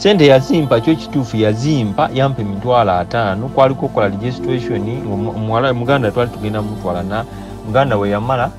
Sente yazimpa, kyo kituufu yazimpa, yampa 500,000. Kwaliko okukola registration, omuwala muganda twali tugenda mutwala, na muganda we yamala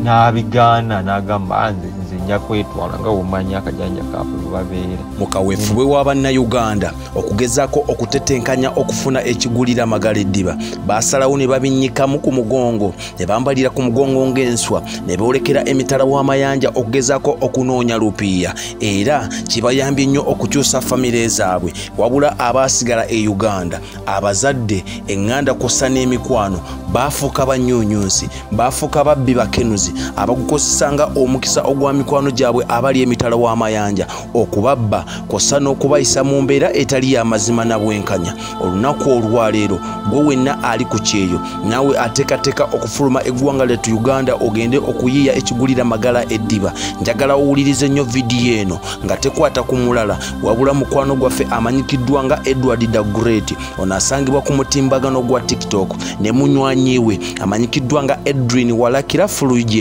n'abigaana n'agamba nze nja kwetwala nga womanya akajanja kaabwe bwe babeera. Mu kaweefube wa bannayuganda okugezaako okutetenkanya okufuna ekigulira magala eddiba, baasalawo ne babinnyikamu ku mugongo ne bambalira ku mugongo ng'enswa ne boolekera emitala w'amayanja okugezaako okunoonya lupiiya, era kibayambye nnyo okukyusa famire zaabwe. Wabula abaasigala e Uganda, abazadde, eŋŋanda kw'ossa n'emikwano baafuuka bannyunyunsi, baafuuka babbi bakenuzi abagukozesanga omukisa ogwa mikwano gyabwe abali emitala w'amayanja okubabba kw'ossa n'okubayisa mu mbeera etali ya mazima na bwenkanya. Olunaku olwaleero gwe wenna ali ku kyeyo naawe ateekateeka okufuluma eggwanga lyattu Uganda ogende okuyiiya ekigulira magala eddiba, njagala owulirize nnyo vidiyo eno nga tekwata ku mulala wabula mukwano gwaffe amanyikiddwa nga Edward the Great. Ono asangibwa ku mutimbagano gwa TikTok ne munywanyi we amanyikiddwa nga Edwin Walakira Fulgence.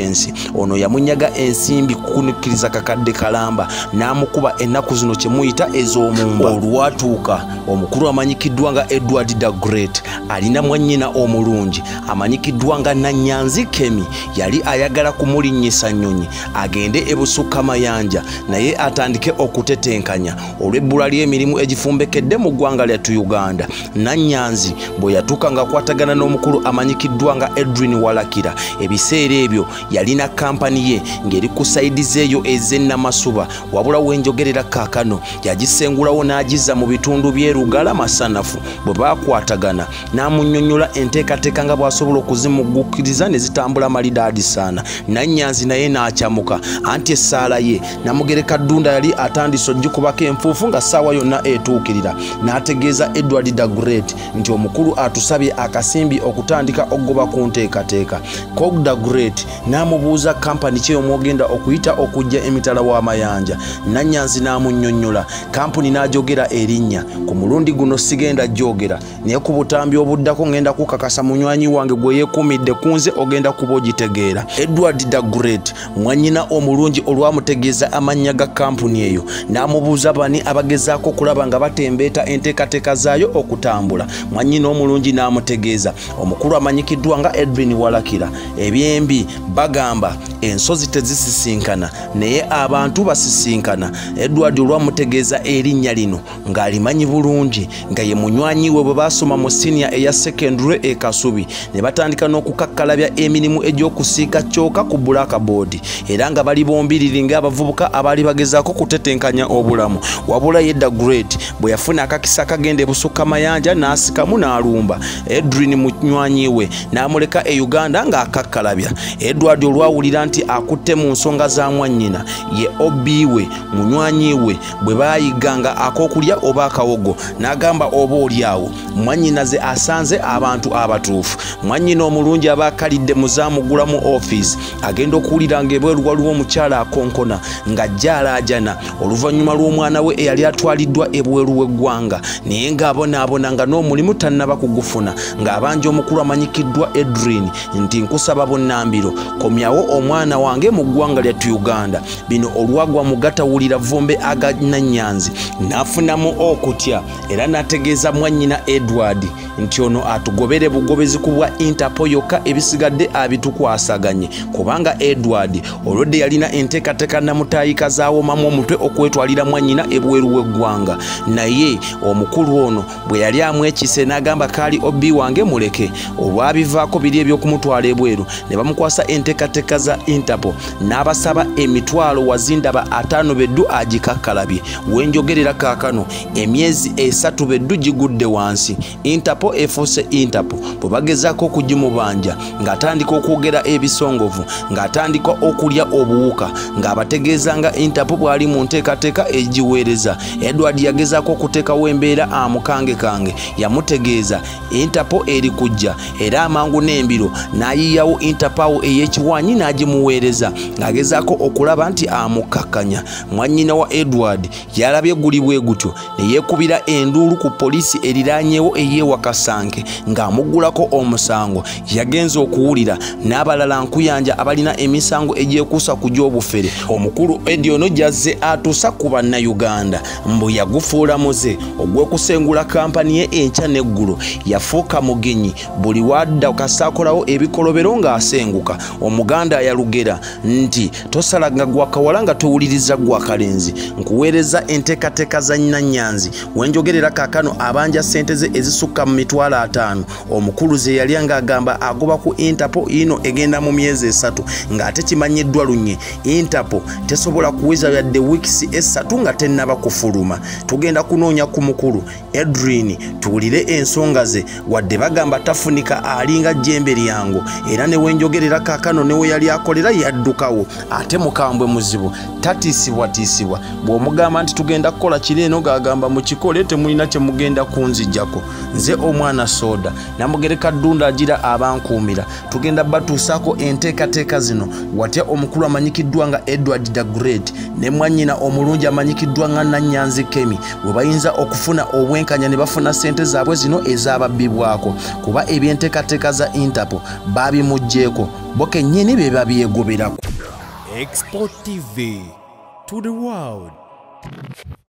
Ono yamunyaga ensimbi kukunukkiriza kakadde kalamba n'amukuba ennaku zino kye muyita ez'omumba. Olwatuuka omukulu amanyikiddwa nga Edward the Great alina mwannyina omulungi amanyikiddwa nga Nanyanzi Kemi, yali ayagala kumulinnyisa nnyonyi agende e Busukka Mayanja naye atandike okutetenkanya olw'ebbula ly'emirimu egifumbekedde mu ggwanga lyattu Uganda. Nanyanzi bwe yatuuka ng'akwatagana n'omukulu amanyikiddwa nga Edwin Walakira, ebiseera ebyo yalina kampani ye ng'eri ku sayidi zeeyo ez'Ennamasuba, wabula wenjogerera kaakano yagisengulawo n'agizza mu bitundu by'e Lugala Masanafu. Bwe baakwatagana n'amunnyonnyola enteekateeka nga bw'asobola okuzimuggukiriza ne zitambula malidaadi saana. Nanyanzi naye n'akyamuka, anti essaala ye Namugereka Ddunda yali atandise ogikubako enfuufu nga ssaawa yonna etuukirira. N'ategeeza Edward the Great nti omukulu atusabye akasimbi okutandika okugoba ku nteekateeka. Cog the Great n'amubuuza kampani ki omwogenda okuyita okujja emitala w'amayanja. Nanyanzi n'amunnyonnyola kampuni n'ajogera erinnya. Ku mulundi guno sigenda jogera, naye ku butambi obuddako ngenda kukakasa munywanyi wange gwe yeekuumidde ku nze ogenda kuba ogitegeera. Edward the Great mwannyina omulungi olwamutegeeza amannya ga kampuni eyo n'amubuuza bani abagezaako okulaba nga batembeeta enteekateeka zaayo okutambula. Mwannyina omulungi n'amutegeeza omukulu amanyikiddwa nga Edwin Walakira. Ebyembi bagamba ensozi tezisisinkana naye abantu basisinkana. Edward olwamutegeeza erinnya lino ng'alimanyi bulungi nga ye munywanyi we bwe baasoma mu siniya eya secondary e Kasubi ne batandika n'okukakkalabya emirimu egy'okusiika kyokka ku blackboard, era nga bali bombiriri ng'abavubuka abaali bagezaako kutetenkanya obulamu. Wabula ye the Great bwe yafuna akakisa akagenda e Busukka Mayanja n'asikamu n'alumba Edwin munywanyi we n'amuleka e Uganda ng'akakkalabya. Edward olwawulira nti akutte mu nsonga za mwannyina ye obbi we munywanyi we bwe baayiganga ak'okulya oba akawogo, n'agamba oba oli awo mwannyinaze asanze abantu abatuufu. Mwannyina omulungi aba akalidde muzaamugula mu ofiisi agenda okuwulira ng'ebweru waliwo omukyala akonkona ng'ajja alaajana oluvannyuma lw'omwana we eyali atwaliddwa ebweru w'eggwanga, naye ng'abonaabona nga n'omulimu tannaba kugufuna, ng'abanja omukulu amanyikiddwa Edwin nti nkusaba bunnambiro komyawo omwana wange mu ggwanga lyattu Uganda. Bino olwagwa mu gatawulira vvumbe aga Nanyanzi n'afunamu okutya era n'ategeeza mwannyina Edward nti ono atugobere bugobezi ku bwa Interpol yokka ebisigadde abitukwasaganye, kubanga Edward olwedde yalina enteekateeka namutaayika zaawomamu omutwe okwetwalira mwannyina ebweru w'eggwanga. Naye omukulu ono bwe yali amwekise n'agamba kaali obbi wange muleke, olwabivaako biri eby'okumutwala ebweru ne bamukwasa enteekateeka za Interpol n'abasaba emitwalo wazindaba 5 beddu agikakkalabye. Wenjogerera kaakano emyezi 3 beddu gigudde wansi, Interpol efuuse Interpol. Bwe bagezaako okugimubanja ng'atandika okwogera ebisongovu, ng'atandika okulya obuwuka, ng'abategeeza nga Interpol bw'ali mu nteekateeka egiweereza. Edward yagezaako okuteekawo embeera amukangekange, yamutegeeza Interpol eri kujja Era amangu n'embiro n'ayiyawo Interpol ey'ekiwanyi n'agimuweereza ng'agezaako okulaba nti amukakkanya. Mwannyina wa Edward yalabye guli bwe gutyo ne yeekubira enduulu ku poliisi eriraanyewo ey'ewakasanke ng'amuggulako omusango. Yagenze okuwulira n'abalala nkuyanja abalina emisango egyekuusa ku gy'obufere. Omukulu Eddie ono gy'azze atuusa ku bannayuganda mbu yagufuula muze ogw'okusengula kampani ye enkya n'eggulo. Yafuuka mugenyi buli wadda kasaakolawo ebikolobero ng'asenguka. Omuganda yalugera nti tosalanga gwa kawala nga towuliriza gwa kalenzi. Nkuweereza enteekateeka za Nnannyanzi wenjogerera kaakano abanja ssente ze ezisukka mu 500,000. Omukulu ze yali ng'agamba agoba ku Interpol ino egenda mu myezi 3 ng'ate kimanyiddwa lunye Interpol tesobola kuweza yadde wiikisi 3 nga tennaba kufuluma. Tugenda kunoonya ku mukulu Edwin tuwulire ensonga ze, wadde bagamba tafunika alinga jjembe lyango. Era ne wenjogerera kaakano ne we yali akolera yaddukawo. Ate mukambwe muzibu, tatiisibwatiisibwa. Bw'omugamba nti tugenda kukola kiri eno ng'agamba mukikole temulina kye mugenda kunzijjako. Nze omwana soda Namugereka Ddunda agira abankuumira. Tugenda batuusaako enteekateeka zino. Watya omukulu amanyikiddwa nga Edward the Great ne mwannyina omulungi amanyikiddwa nga Nnannyanzi Kemi we bayinza okufuna obwenkanya ne bafuna ssente zaabwe zino ezababbibwako, kuba ebyenteekateeka za Interpol babimuggyeeko bo kennyini be babyegoberako. Export TV to the world.